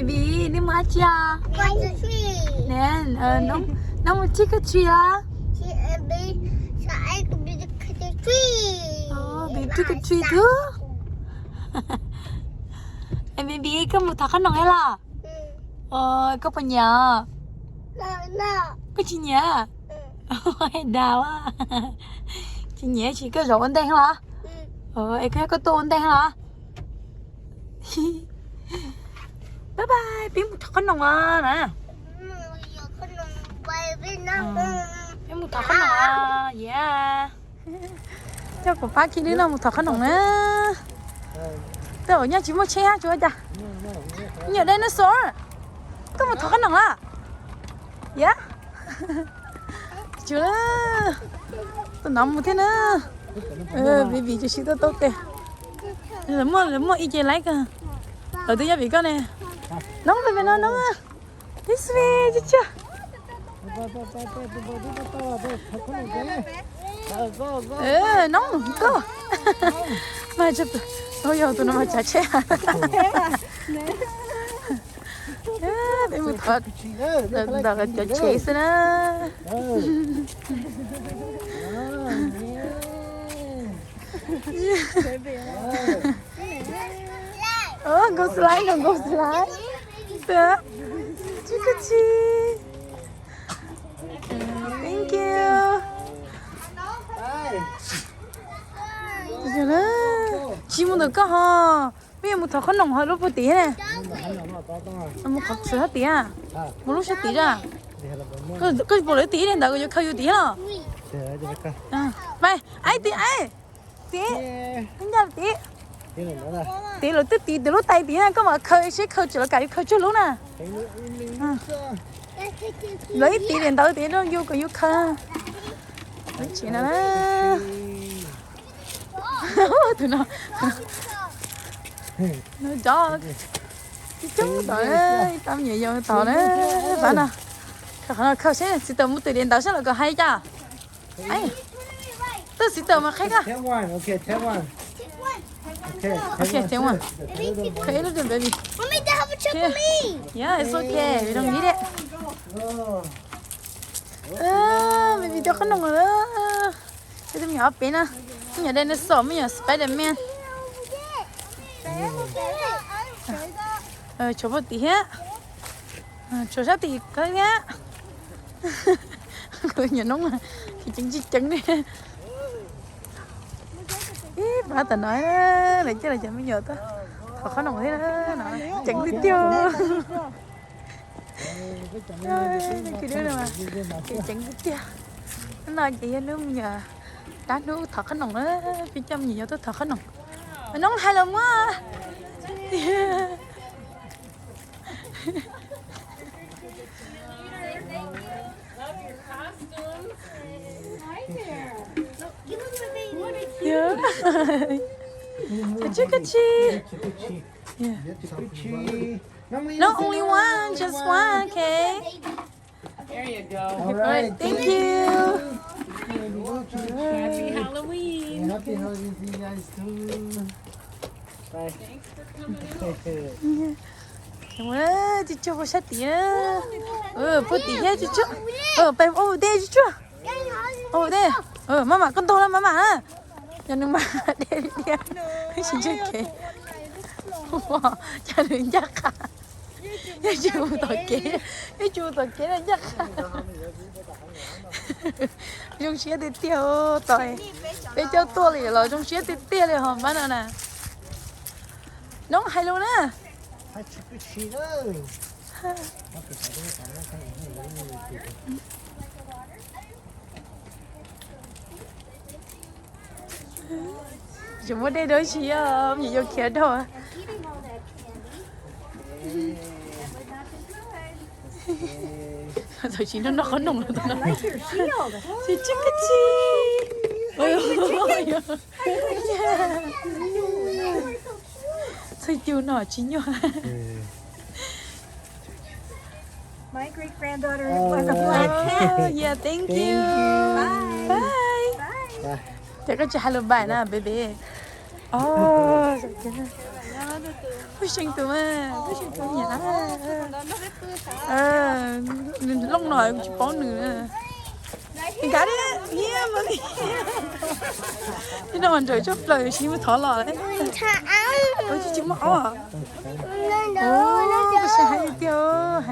Baby, nej mus dab tsi os? Neb, neb mus trick or treat os? Baby, trick or treat too. Es baby, koj mus thov qhob noom thiab los? Koj puas nyiam? Koj tsis nyiam? Dag, tsis nyiam tsis koj zaum ua ntej los? Es koj, koj tuaj ua ntej los? Bye bye, peb mus thov qhob noom os na. Peb mus thov qhob noom os, yeah. Coj kuv pab Kiv Dwb no mus thov qhob noom na. Tej zaum nyaj tsis muaj tsheb hab tsuas ua cas. Nyuam dinosaur, koj mus thov qhob noom los? Yeah. Tsuas, tus no mus thiab na. Baby tsis sib tuaj tau tes. Lawv muaj, lawv muaj ib ce laib kawg. Lawv twb yog vim koj ne. Noob, baby no noob. This way, tsuag tsuag. Noob koj. Mas, yog tus no mas tsav tsheb. Peb mus thov ntawm cov tsheb xwb na. Go slide no, go slide. Tsuj koj tsi. Thank you. Tsis mus ntawm koj ho, peb yuav mus thov qhob noom ho lub puag tim ne. Mus qhov sab tim, mus lub sab tim a. Koj puas lawv tim ib ntawd koj yuav khaws yus tim los? Pab, aib tim, aib tim, ncaj tim. Tim lawv twb tim, tim lub tais tim na, koj mam khaws seb khaws tsis los kam yus khaws tsawg lub na. Lawv ib tim tim ntawd tim no yus kom yus khaws. Tsis no na. Tus no, no cov coob tom, ib tau me nyuam yaus tom na. Pab no, khaws qhov no khaws seb txiv tawm mus twm tim ntawd seb lawv kom hais cas. Twb txiv tawm mas qheb koj. Khaws ib lub rau baby. Yeah, it's okay, we don't need it. Baby cov qhob noom lawm. Peb twb me nyuam ob peb na, me nyuam dinosaur, me nyuam Spider-Man. Tshuav puag tim thiab. Tshuav sab tim kawg thiab. Kuv nyuam noob ces ceev tsis ceev li. Ib pab tom no lawv coj los cov me nyuam tuaj thov qhob noom thiab no, ceev tiag tiag. Ces ceev tiag tiag. Hnub no ces yog hnub me nyuam rab hnub thov qhob noom na, peb coj me nyuam yaus tuaj thov qhob noom. Noob hais los muab. Kav tsij, kav tsij. No, only one, just one, okay? There you go. All right, thank you. Happy Halloween. Happy Halloween to you guys too. Bye. Tsuj tsuag puag sab tid, puag tid thiab tsuj tsuag. Peb ua dej tsuj tsuag. Ua dej. Maj mam koj ntog lawm maj mam. Yog nws mas dej tiag, tsis ntsia kev. Cas nws ncaj qha. Yeej tsis mus tom kev, yeej tsis mus tom kev ncaj qha. Zoo siab tiag tiag tos, peb coj tuaj li los zoo siab tiag tiag li hos pab no na. Noob hais lus na. Tsis muaj dej dab tsi, me nyuam yuav khiav dhau. Txawm tsis noj noj qhob noom los tsis tsis kab tsi. Txhawj cug no tsis nyuaj. My great granddaughter was a black cat. Yeah, thank you. Bye. Ces koj tsis hais lus bye na, baby. Oh, Pheej seev tus mas, pheej seev tus nyiam. Nws looj no tsis paub nws. Nws kav li, ib no nrawm tshaj plaws, siv mus thov los lawm. Ua tsis tsis muaj ob. Ua, koj saib hais tiag tiag.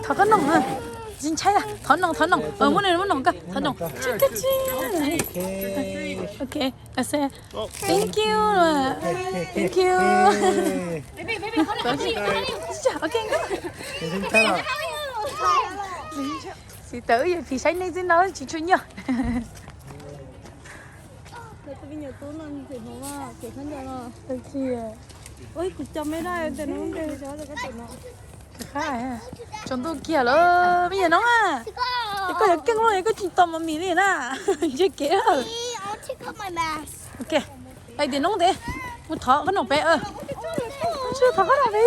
Thov qhob noom, tsis ntshai, thov noom, thov noom, muab noom, muab noom koj, thov noom. Ok, thank you, thank you. Ok, txiv tawv wb yeej phim saib neeg xwb no tsis tshua nyuaj. Tsaus ntuj kiag lawm, me nyuam noob, es koj yuav keej luaj es koj tsis tos mos mis li na. Ntshe kev. Ok, ais tias noob ntev, mus thov qhob noom pem. Tsis thov qhob noom pem,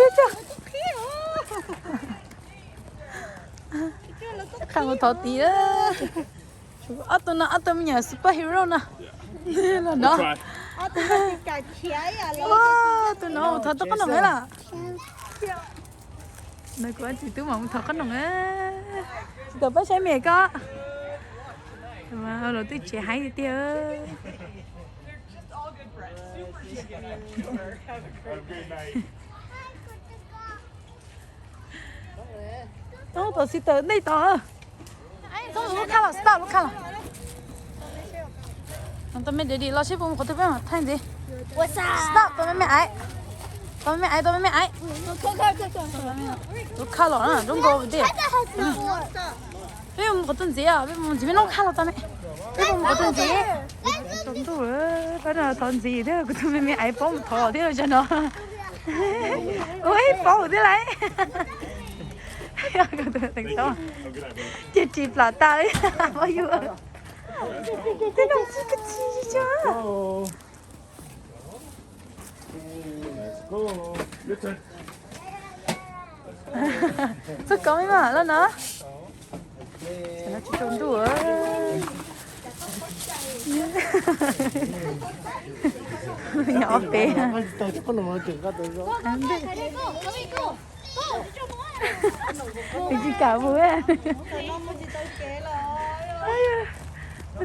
qha mus thov tid. Ob tug no ob tug me nyuam superhero no. Los no, tus no mus thov tau qhob noom lawm. Nws kuv txiv tub mam mus thov qhob noom. Tsis tau pab saib me koj. Los twb tsev heev tiag tiag. Tau sis tawm ntej tod. Tau lub khaj los, stop lub khaj los. Tau me daddy los seb puas mus qhov twg peb mam thaij ntxiv. Stop, tau me me aiv. Tau me me aiv, tau me me aiv. Lub khaj los na, don't go over there. Peb mus qhov twg ntxiv, peb mus ntxiv, peb lub khaj los tau ne. Peb mus qhov twg ntxiv. Tsaus ntuj, pab no thov ntxiv thiab, kuv tus me me aiv paub mus thov thiab los tsam no. Ua paub thiab lauj. Ces tsis plam tas li. Pab yus. Tej no tsis kawg tsis tsis. Txoj kov me mas los no. Tsaus ntuj. Nyob pem. Nws tsis kam mus.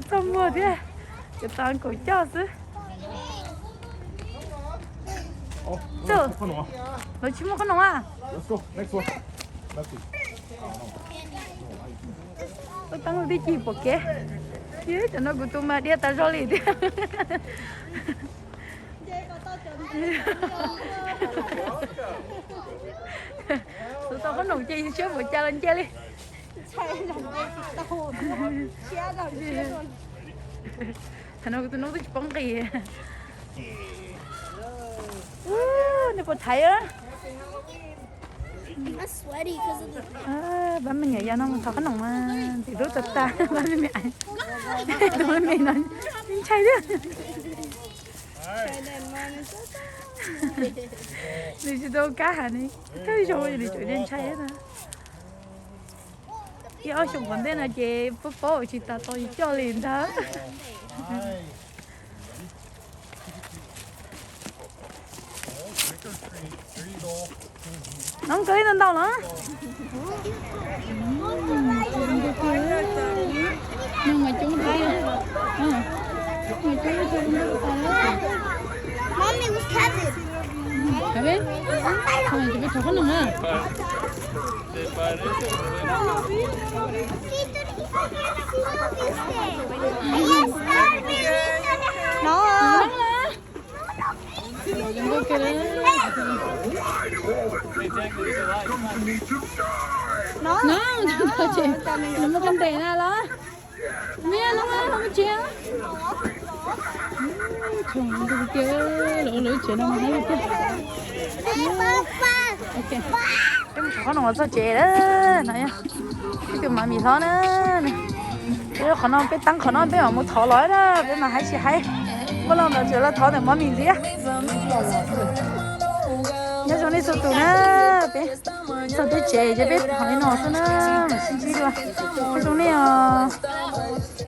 Txaj muag thiab, cov tau kaum coj xwb. Lawv tsis muaj qhob noom a. Ua teeb lub tib ci pom kev. Cov no kuv tus mas dhia tas zog li thiab. Tus tau qhob noom ces yus siab npaum cas los nce li. Thaum no kuv tus noob twb tsis paub nqis. Nej puas thaiv? Pab me nyuam yaus no mus thov qhob noom mas ntxim hlub tas tas. Pab me me, tus me me no ntshai thiab. Nws tsis tau kab has ne, thawj zaug nws tseem ntshai thiab na. Ib ob xyoos tom ntej no ces paub paub tsis tas tau coj li ntag. Noob kawg ib ntau ntau los. Coob tas. Mommy was Kevin. Kevin? Tsis peb thov qhob noom na. No. No, no, no, nws muaj koj ntes na los. Mia no mas muaj tsev. Tsoom ntuj tiag, lawv lub tsev no mas haib tiag. Peb mus thov qhob noom los txog tsev lawm no. Ib tug Mami hlob na. Peb qhov no peb teeb qhov no peb mam mus thov los na, peb mas haib tsis haib. Muaj loj ntawd tseem los thov ntawm Mami ntxiv. Nyob zoo nej txhua tus na, peb txog peb tsev ces peb hov li no xwb na, mam sib ntsib dua. Nyob zoo nej os.